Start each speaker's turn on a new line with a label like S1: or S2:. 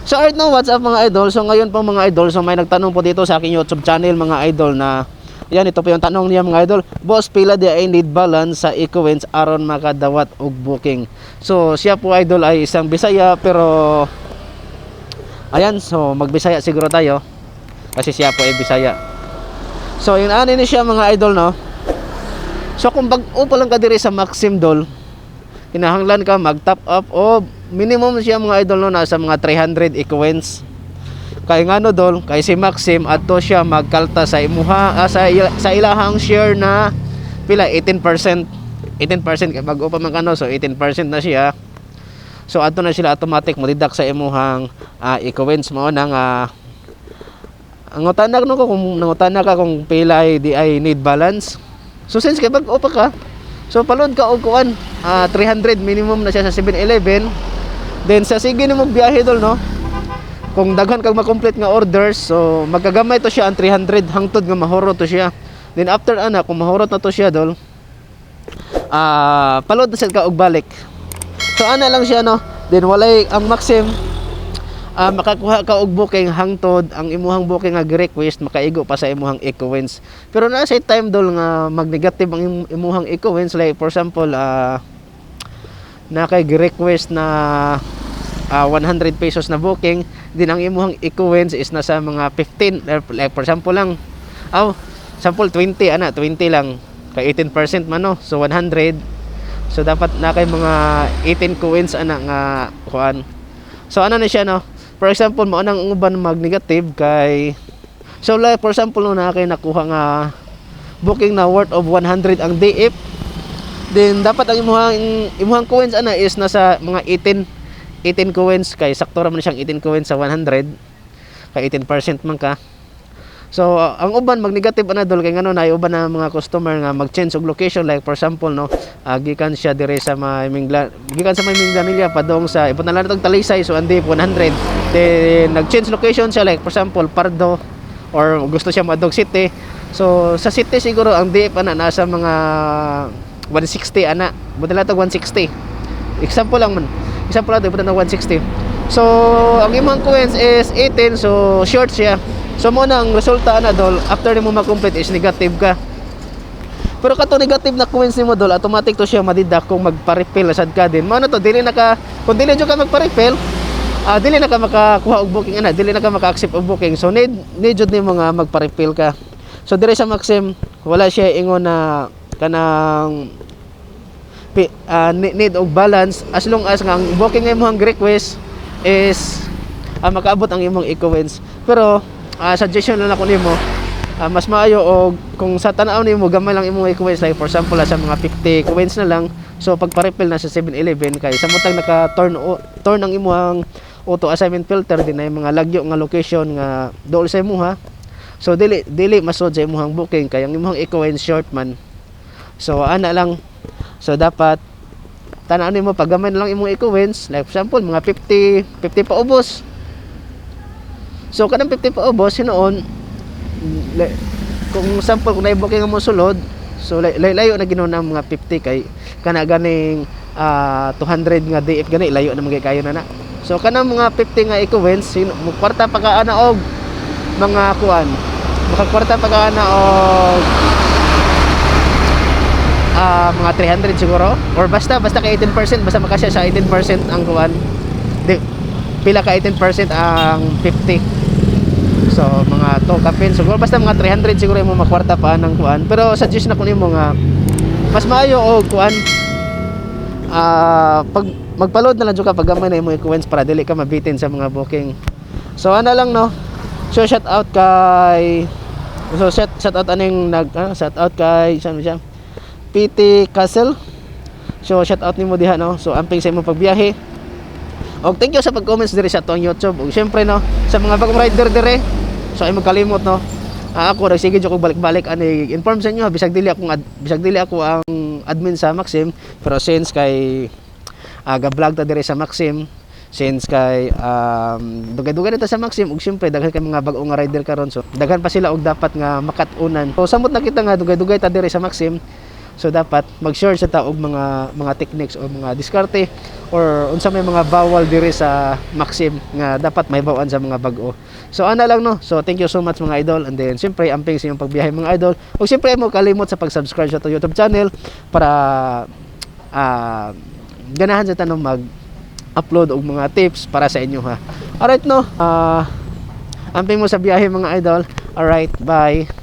S1: So alright no, what's up, mga idol? So ngayon po, mga idol, so may nagtanong po dito sa aking YouTube channel, mga idol, na yan, ito po yung tanong niya, mga idol. "Boss, pila diay need balance sa Ecoins aron makadawat og booking?" So siya po, idol, ay isang Bisaya, pero ayan, so magbisaya siguro tayo kasi siya po ay Bisaya. So yung ani ni siya, mga idol, no. So kung bag-o pa lang ka diri sa Maxim, dol, kinahanglan ka mag top up o minimum siya, mga idol, no, nasa mga 300 Ecoins. Kay ngano, dol? Kay si Maxim, adto siya magkalta sa imuha sa ilahang share na pila, 18%. 18% kay bag-o pa man kano, so 18% na siya. So adto na sila automatic mo deduct sa imuhang Ecoins. Mao nang ang utana no ko kung nangutana ka kung pila ay diay need balance. So since kay bag-o pa ka, so pa-load ka og kuan, 300 minimum na siya sa 7-Eleven. Then sa sige nimo biyahe, dol, no, kung daghan kag ma-complete nga orders, so magkagamay to siya ang 300 hangtod nga mahurot to siya. Then after ana, kung mahurot na to siya, dol, pa-load na sad ka og balik. So ana lang siya, no. Then walay ang Maxim, makakuha ka og booking hangtod ang imuhang booking nga gi-request makaigo pa sa imuhang Ecoins. Pero naa say time, dol, nga mag-negative ang imuhang Ecoins. Like for example, na kay gi-request na 100 pesos na booking din, ang imuhang Ecoins is nasa mga 15, like for example lang, aw, sample 20 ana, 20 lang kay 18% man, no. So 100, so dapat na kay mga 18 coins ana nga kuan. So ano na siya, no. For example, mao nang ang uban mag negative kay, so like for example, no, na kay nakuha nga booking na worth of 100 ang DF, then dapat ang imuhang coins ana is nasa mga 18 coins kay sakto ra man siyang 18 coins sa 100 kay 18% man ka. So ang uban mag negative ana, dol, kay ngano, naay uban na mga customer nga mag-change og location. Like for example, no, gikan siya dire sa may Mingla, gikan sa may Minglanilla padong sa ibot na lang natong Talisay. So andi 100, then nag-change location siya, like for example Pardo, or gusto siya moadtog city. So sa city siguro ang DF ana nasa mga 160 ana, buti lang tog 160, example lang man, example lang, buti na 160. So ang imong coins is 18, so short siya. So mao na ang resulta ana, dol, after nimo ma-complete is negative ka. Pero kato negative na coins nimo, dol, automatic to siya ma-deduct kung magpa-refill sad ka din. Mao na to, dili na ka, kung dili jud ka magpa-refill, dili na ka makakuha og booking ana, dili na ka maka-accept og booking. So need jud nimo nga magpa-refill ka. So dire sa Maxim, wala siya ingon na kanang need og balance, as long as nga ang booking nga imong request is makaabot ang imong ecoins. Pero suggestion lang ako nimo, mas maayo og kung sa tan-aw nimo gamay lang imong ecoins, like for example sa mga 50 coins na lang, so pagpa-refill na sa 7-Eleven kay samtang naka turn turn ang imong auto assignment filter din ay mga lagyo nga location nga dool sa imuha, so dili dili masud sa imong booking kay ang imong ecoins short man. So ana lang. So dapat tan-aw nimo pag gamay na lang imong ecoins, like for example mga 50 50 pa ubos. So kanang 50 pa ubos hinuon, kung sample kung naay-booking mo sulod, so layo na ginuon ang mga 50 kay kana ganing 200 nga DF gani, layo na man kayo na na. So kanang mga 50 nga ecoins, mo kwarta pa ka ana og mga kuan, makakwarta pa ka ana og mga 300 siguro or basta basta kay 18%, basta makasya sa 18% ang kuan. Di, pila ka 18% ang 50? So mga 2 kapin siguro, basta mga 300 siguro imo makwarta pa ng kuan. Pero suggest na ko nimo nga mas maayo og kuan, pag magpa-load na lang jud ka pag gamay na imong coins para dili ka mabitin sa mga booking. So ana lang, no. So shout out kay, so shout out aning nag shout out kay saan siya, PT Castle. So shout out nimo diha, no. So amping sa imong pagbiyahe. Og thank you sa pag-comments diri sa atong YouTube. Ug syempre, no, sa mga bagong rider dire, so ay magkalimot, no. Ako nagsige jud ko balik-balik ani inform sa inyo bisag dili ako ang admin sa Maxim, pero since kay ga-vlog ta diri sa Maxim, since kay dugay-dugay na ta sa Maxim ug syempre daghan kay mga bag-o nga rider karon, so daghan pa sila og dapat nga makat-unan. So samot na kita nga dugay-dugay ta diri sa Maxim. So dapat mag-share sa ta og mga techniques o mga diskarte or unsa may mga bawal diri sa Maxim nga dapat mahibaw-an sa mga bag-o. So ana lang, no. So thank you so much, mga idol, and then siyempre amping sa inyong pagbiyahe, mga idol. Ug siyempre mo kalimot sa pag-subscribe sa atong YouTube channel para ganahan sa tanong mag upload og mga tips para sa inyo, ha. Alright, no. Amping mo sa biyahe, mga idol. Alright, bye.